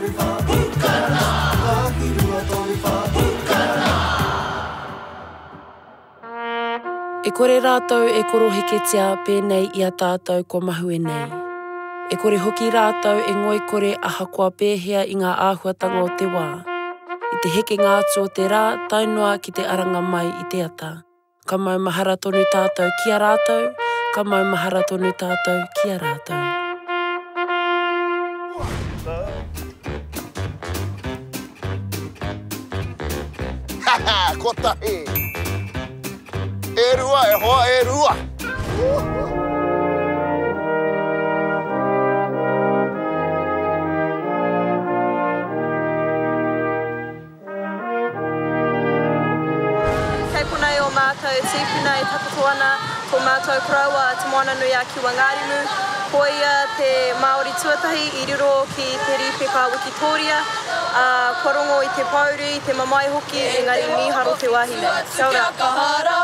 E kore rātou e koroheketia pēnei i a tātou kua mahue nei. E kore hoki rātou e ngoikore ahakoa pēhea i ngā āhuatanga o te wā, i te hekenga atu o te rā tae noa ki te aranga mai i te ata. Ka maumahara tonu tātou ki a rātou, ka maumahara tonu tātou ki a rātou. Kotahi! E rua, e hoa, e rua! Kei konei ō mātou tīpuna e takoto ana, tō mātou koroua a Te Moana-nui-a-Kiwa Ngārimu, ko ia te Māori tuatahi i riro ki te Rīpeka Wikitōria, ā, kua rongo i te pōuri, i te mamae hoki, engari mīharo te wāhi nei. Kia ora.